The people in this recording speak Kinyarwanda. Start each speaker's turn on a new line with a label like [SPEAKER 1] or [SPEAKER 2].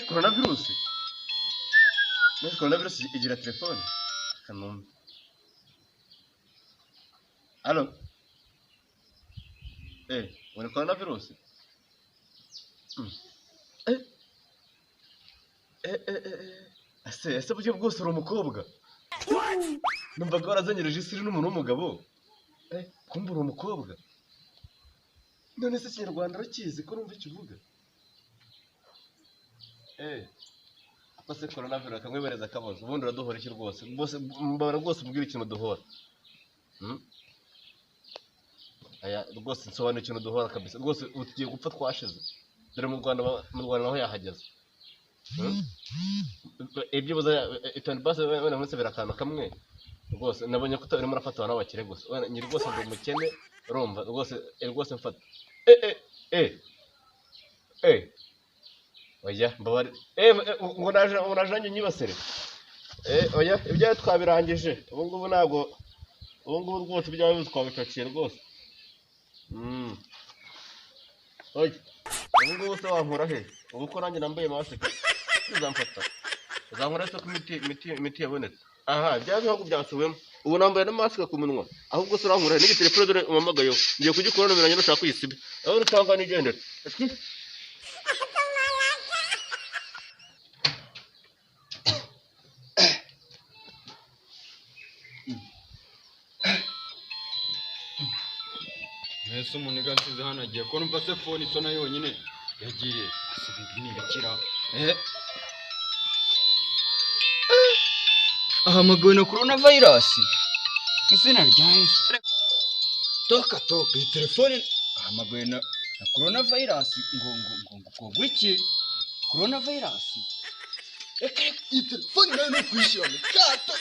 [SPEAKER 1] Coronavirus. Nese coronavirus igira telefone? Kanumba. Allo? Ngo ni coronavirus? Mm. Eh, eh, eh, eh. Ese buryo bwose uri umukobwa? Numvaga warazanye regisitiri n'umuntu w'umugabo. Kumbe uri umukobwa? None se Ikinyarwanda urakizi ko numva icyo uvuga? Ako se coronavirus akamwibereza akabazo. Ubundi uraduhora iki rwose? Rwose mbabara rwose umbwire ikintu duhora. Aya rwose nsobanura ikintu duhora kabisa. Rwose ubu tugiye gupfa twashize. Dore mu Rwanda mu Rwanda naho yahageze. Ibyo buza itani basi wenda munsi akantu kamwe. Rwose nabonye ko urimo urafata abantu b'abakire gusa. Wenda njye rwose ndi umukene, urumva rwose rwose mfata. Eh eh eh eh. Oya mbabare. Ngo naje nanjye nyibasire. Oya ibyawe twabirangije. Ubu ngubu ntabwo, ubu ngubu rwose ibyawe twabicakiye rwose. Oya ubu ngubu se wankura he? Ubu ko nanjye nambaye mask. Uzamfata. Uzankura se ko imiti yabonetse. Aha bya bihugu byasubiwemo. Ubu nambaye na mask ku munwa. Ahubwo se urankura he? N'igi telefone dore umpamagayeho. Ngiye kugikora nomero yanjye nushaka uyisibe. Aho urutanga nigendere.
[SPEAKER 2] Mbese umuniga nsize hano agiye ko numva se phone isona yonyine yagiye asiba ibi ntibikira. Ahamagawe na corona virus izina rya Yesu. Toka toka iyi telefone ahamagawe na corona virus ngo ngo ngo ngo ngo iki corona virus. Reka reka iyi telefone nayo ni ukuyishyira mu kato.